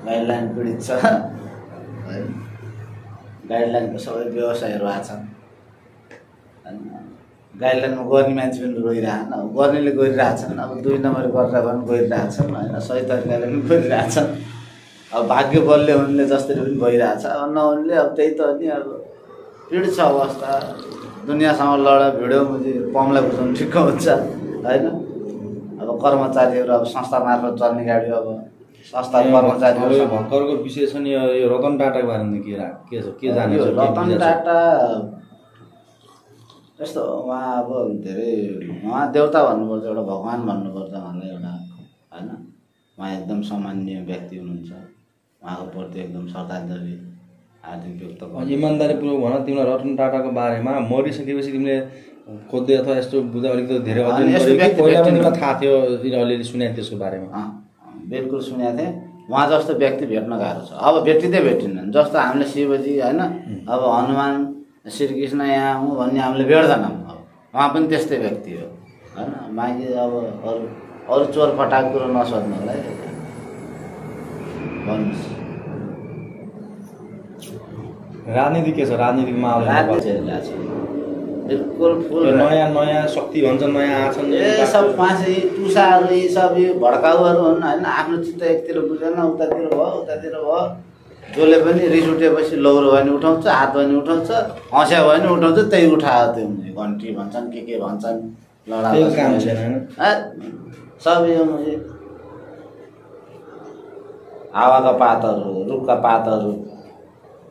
Guideline पीडित छ है। गाइडलाइनको सबै व्यवसायहरू आएको छन् होइन। गाइडलाइनमा गर्ने मान्छे पनि रोइरहेछन्, अब गर्नेले गरिरहेछन्, अब 2 नम्बर गरेर पनि गरिरहेछन् होइन, सही तरिकाले पनि गरिरहेछन्। अब भाग्य बलले उनले जसरी पनि भइरहेछ, अब नहुनले अब त्यही त नि अब पीडित छ अवस्था। दुनियाँसँग लड भिडियो मुजी पम्पलाई बुझाउनु ठिक्क हुन्छ होइन। अब कर्मचारीहरू अब संस्था मार्फत चल्ने गाडी, अब संस्था कर्मचारीहरू भर्खरको विषय छ नि यो रतन टाटाको बारेमा के जाने छ? रतन टाटा यस्तो उहाँ अब धेरै उहाँ देउता भन्नुपर्छ, एउटा भगवान् भन्नुपर्छ उहाँलाई एउटा होइन। उहाँ एकदम सामान्य व्यक्ति हुनुहुन्छ, उहाँको प्रति एकदम श्रद्धाञ्जली हार्दिक व्यक्त गर्छु। इमान्दारीपूर्वक भन, तिमीलाई रतन टाटाको बारेमा मरिसकेपछि तिमीले खोज्दै अथवा यस्तो बुझ्दा अलिकति धेरै पहिला पनि थाहा थियो, अलिअलि सुनेको त्यसको बारेमा? बिल्कुल सुनेको थिएँ। उहाँ जस्तो व्यक्ति भेट्न गाह्रो छ, अब भेटिँदैनन्। जस्तो हामीले शिवजी होइन, अब हनुमान श्रीकृष्ण यहाँ हुँ भन्ने हामीले भेट्दैनौँ, अब उहाँ पनि त्यस्तै व्यक्ति हो होइन। बाँकी अब अरू चोर फटाक कुरो नसोध्नु होला है। भन्नुहोस् राजनीति के छ? राजनीतिमा बिल्कुल फुल नयाँ शक्ति भन्छन्, नयाँ आछन्, ए सब मान्छे टुसाहरू यी सब यो भड्काउहरू हुन् होइन। आफ्नो चित्त एकतिर बुझेन, उतातिर भयो। जसले पनि रिस उठेपछि लौरो भयो भने उठाउँछ, हात भयो भने उठाउँछ, हँस्या भयो भने उठाउँछ, त्यही उठायो त्यो घन्टी भन्छन् के भन्छन्, लडा काम छैन सब यो हावाका पातहरू, रुखका पातहरू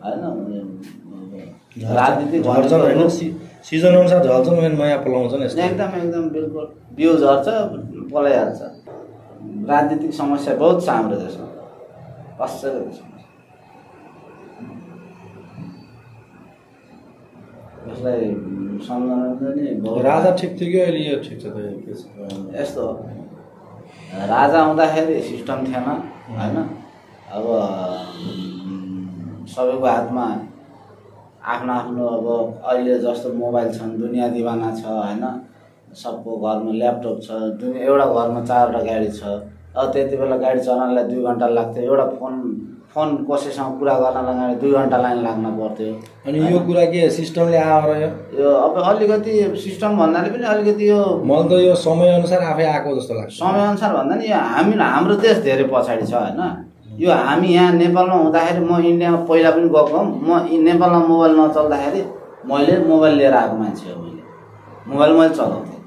होइन। राजनीति सिजन अनुसार झल्छन्, नयाँ पलाउँछन्, एकदम बिल्कुल बिउ झर्छ, पलाइहाल्छ। राजनीतिक समस्या बहुत छ हाम्रो देशमा, कसैको देशमा। यसलाई सम्झाउनु नि राजा ठिक थियो कि अहिले यो ठिक छ त? यस्तो राजा आउँदाखेरि सिस्टम थिएन होइन। अब सबैको हातमा आफ्नो अब अहिले जस्तो मोबाइल छन्, दुनियाँ दिवाना छ होइन। सबको घरमा ल्यापटप छ, एउटा घरमा 4वटा गाडी छ। अब त्यति बेला गाडी चलाउनलाई 2 घन्टा लाग्थ्यो, एउटा फोन कसैसँग कुरा गर्नलाई 2 घन्टा लाइन लाग्न पर्थ्यो। अनि यो कुरा के सिस्टमले आएर यो अब अलिकति सिस्टम भन्नाले पनि अलिकति यो मलाई त यो समयअनुसार आफै आएको जस्तो लाग्छ। समयअनुसार भन्दा नि हाम्रो देश धेरै पछाडि छ होइन। यो हामी यहाँ नेपालमा हुँदाखेरि म इन्डियामा पहिला पनि गएको, म नेपालमा मोबाइल नचल्दाखेरि मैले मोबाइल लिएर आएको मान्छे हो। मोबाइल मैले चलाउँथेँ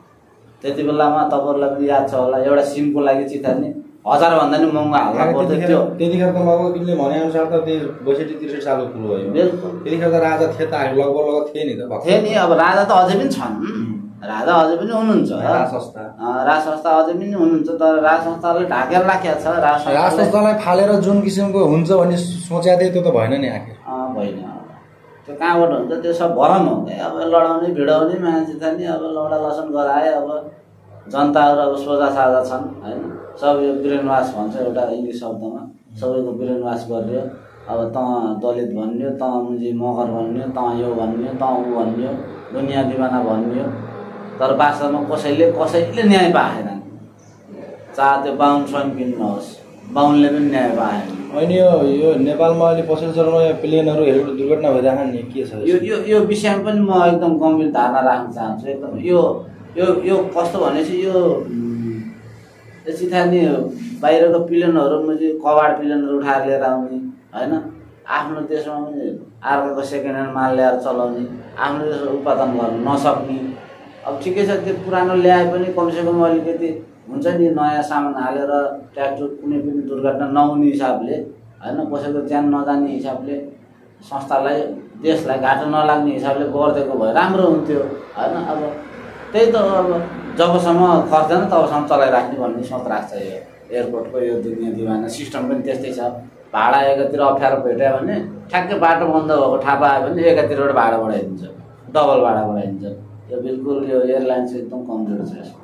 त्यति बेलामा। तपाईँहरूलाई पनि याद छ होला, एउटा सिमको लागि चितार्ने 1000 भन्दा नि महँगो हाल्नु पर्थ्यो। त्यो त्यतिखेर त लगभग तिमीले भनेअनुसार त त्यो 62-63 सालको कुरो हो। बिल्कुल त्यतिखेर त राजा थिए त, लगभग थिए नि त। थिए नि, अब राजा त अझै पनि छन्, राजा अझै पनि हुनुहुन्छ, राजसंस्था अझै पनि हुनुहुन्छ। तर राजसंस्थाले ढाकेर राखेको छ। राजसंस्थालाई फालेर जुन किसिमको हुन्छ भन्ने सोचेको थिए, त्यो त भएन नि आखिर। भएन, त्यो कहाँबाट हुन्छ? त्यो सब भरम हो। अब लडाउने भिडाउने मान्छे छ नि, अब लडा लसन गराए। अब जनताहरू अब सोझा साझा छन् होइन। सब यो ब्रेन वास भन्छ एउटा इङ्ग्लिस शब्दमा, सबैको ब्रेन वास गरियो। अब तँ दलित भन्यो, तँ मुजी मगर भन्यो, तँ यो भन्यो, तँ ऊ भन्यो, दुनियाँ दिवाना भन्यो। तर वास्तवमा कसैले न्याय पाएन। चाहे त्यो बाहुन स्वयं किन्नुहोस्, बाहुनले पनि न्याय पाएन। होइन यो नेपालमा अहिले पछिल्लो चरणमा प्लेनहरू हेरेर दुर्घटना भइरहेको नि के छ? यो विषयमा पनि म एकदम गम्भीर धारणा राख्न चाहन्छु। एकदम यो कस्तो भनेपछि यो चिथा नि बाहिरको प्लेनहरू कबाड प्लेनहरू उठाएर लिएर आउने होइन। आफ्नो देशमा पनि अर्काको सेकेन्ड ह्यान्ड माल ल्याएर चलाउने, आफ्नो देशमा उत्पादन गर्न नसक्ने। अब ठिकै छ, त्यो पुरानो ल्याए पनि कमसेकम अलिकति हुन्छ नि, नयाँ सामान हालेर ट्र्याक्टर कुनै पनि दुर्घटना नहुने हिसाबले होइन, कसैको ज्यान नजाने हिसाबले, संस्थालाई देशलाई घाटा नलाग्ने हिसाबले गरिदिएको भए राम्रो हुन्थ्यो होइन। अब त्यही त, अब जबसम्म खर्चेन तबसम्म चलाइराख्ने भन्ने सोच राख्छ यो एयरपोर्टको यो दुनियाँ दिवाना सिस्टम पनि त्यस्तै छ। भाडा एकातिर अप्ठ्यारो भेट्यो भने ठ्याक्कै बाटो बन्द भएको थाहा पायो भने एकातिरबाट भाडा बढाइदिन्छ, डबल भाडा बढाइदिन्छ। यो बिल्कुल यो एयरलाइन चाहिँ एकदम कमजोर छ यसको।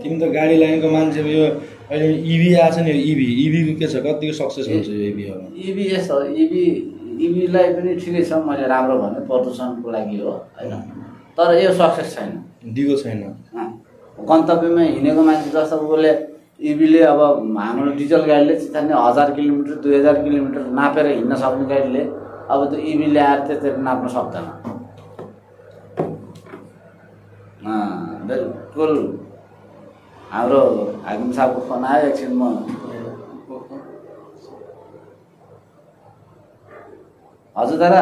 तिमी त गाडी लाइनको मान्छे, यो अहिले इभी आएको छ नि, इभीको के छ, कतिको सक्सेस हुन्छ यो इभीहरू? इभी यस्तो, इभीलाई पनि ठिकै छ, मैले राम्रो भने प्रदूषणको लागि हो होइन। तर यो सक्सेस छैन, दिगो छैन। गन्तव्यमा हिँडेको मान्छे जस्तो उसले इभीले अब हाम्रो डिजल गाडीले चाहिँ 1000 किलोमिटर 2000 किलोमिटर नापेर हिँड्न सक्ने गाडीले अब त्यो इभीले आएर त्यति नाप्न सक्दैन। बिल्कुल हाम्रो हाकिम साहबको फोन आयो एकछिन म हजुर दादा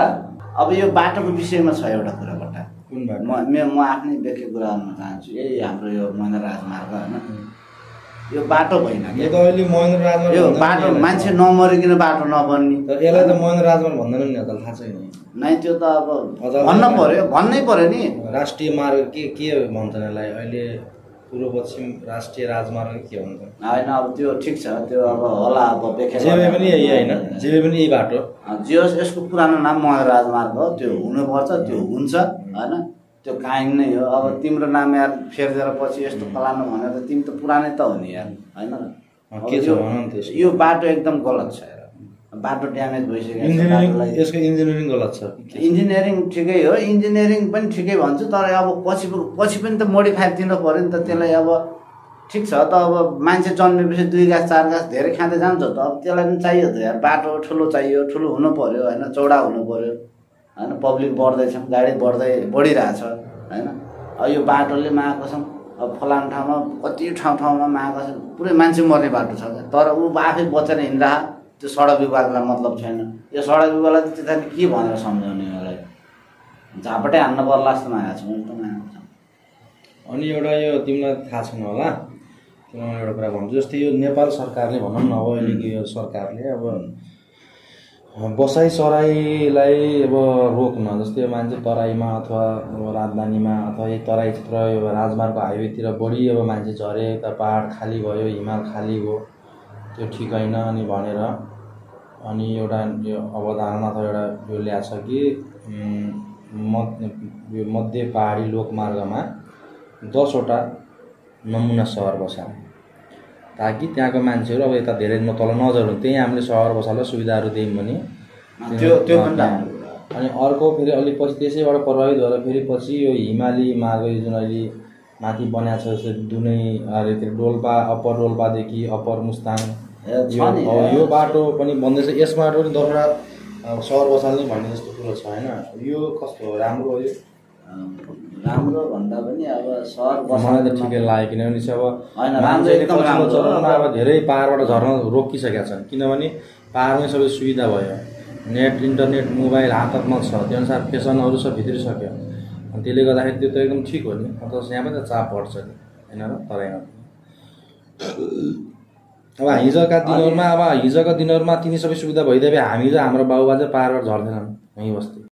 अब यो बाटोको विषयमा छ एउटा कुरा बट्टा म आफ्नै व्यक्ति कुरा गर्न चाहन्छु। यही हाम्रो यो महेन्द्र राजमार्ग होइन यो बाटो भएन यो बाटो मान्छे नमरिकन बाटो नबन्ने यसलाई त महेन्द्र राजमार्ग भन्दैन नि थाहा छैन नै त्यो त अब भन्नै पर्यो नि। राष्ट्रिय मार्ग के भन्छन् यसलाई अहिले पूर्व पश्चिम राष्ट्रिय राजमार्ग के भन्छन् होइन अब त्यो ठिक छ त्यो अब होला अब व्याख्या जे पनि यही होइन जे पनि यही बाटो जे यसको पुरानो नाम महेन्द्र राजमार्ग हो त्यो हुनुपर्छ त्यो हुन्छ होइन त्यो कायम नै हो। अब तिम्रो नाम यार फेरिदिएर पछि यस्तो फलानु भनेर त तिमी त पुरानै त हो नि यार होइन। यो बाटो एकदम गलत छ यार बाटो ड्यामेज भइसक्यो यसको इन्जिनियरिङ गलत छ। इन्जिनियरिङ ठिकै हो इन्जिनियरिङ पनि ठिकै भन्छु तर अब पछि पनि त मोडिफाई दिनु पऱ्यो नि त त्यसलाई। अब ठिक छ त अब मान्छे जन्मेपछि 2 गाँस 4 गाँस धेरै खाँदै जान्छ त अब त्यसलाई पनि चाहियो त यार बाटो ठुलो चाहियो ठुलो हुनु पऱ्यो होइन चौडा हुनु पऱ्यो होइन। पब्लिक बढ्दैछ गाडी बढिरहेछ होइन। अब यो बाटोले महाकसम अब फलानु ठाउँमा कति ठाउँमा महाकसम पुरै मान्छे मर्ने बाटो छ तर ऊ आफै बचेर हिँड्दा त्यो सडक विभागलाई मतलब छैन। यो सडक विभागलाई त त्यता के भनेर सम्झाउने मलाई झापटै हान्न पर्ला जस्तो मागेको छु मैले त। अनि एउटा यो तिमीलाई थाहा छैन होला तिमीलाई एउटा कुरा भन्छु जस्तै यो नेपाल सरकारले भनौँ न अब अहिलेको यो सरकारले अब बसाइ सराईलाई अब रोक्न जस्तै मान्छे तराईमा अथवा राजधानीमा अथवा यही तराई क्षेत्र यो राजमार्गको हाइवेतिर बढी अब मान्छे झरे यता पहाड खाली भयो हिमाल खाली भयो त्यो ठिक होइन अनि भनेर अनि एउटा यो अवधारणा अथवा एउटा यो ल्याएको छ कि यो मध्य पहाडी लोकमार्गमा 10वटा नमुना सहर बसाउने ताकि त्यहाँको मान्छेहरू अब यता धेरै तल नझरुन् त्यही हामीले सहर बसाल्दा सुविधाहरू दियौँ भने अनि अर्को फेरि अलिक पछि त्यसैबाट प्रभावित भएर फेरि पछि यो हिमाली मार्ग जुन अहिले माथि बनाएको छ जस्तै दुनै डोल्पा अप्पर डोल्पादेखि अप्पर मुस्ताङ यो बाटो पनि बन्दैछ यसबाट पनि 10वटा सहर बसाल्ने भन्ने जस्तो कुरो छ होइन। यो कस्तो राम्रो हो यो राम्रो भन्दा पनि अब सहर मलाई त ठिकै लाग्यो किनभने चाहिँ अब मान्छेले पछिल्लो चरणमा अब धेरै पाहाडबाट झर्न रोकिसकेका छन् किनभने पाहाडमै सबै सुविधा भयो नेट इन्टरनेट मोबाइल हातमा छ त्यो अनुसार फेसनहरू सब भित्रिसक्यो अनि त्यसले गर्दाखेरि त्यो त एकदम ठिक हो नि अन्त यहाँ पनि त चाप बढ्छ नि होइन र तराईमा अब हिजोका दिनहरूमा तिनी सबै सुविधा भइदिए हामी हाम्रो बाबुबाजे पाहाडबाट झर्दैनन् यहीँ बस्थे।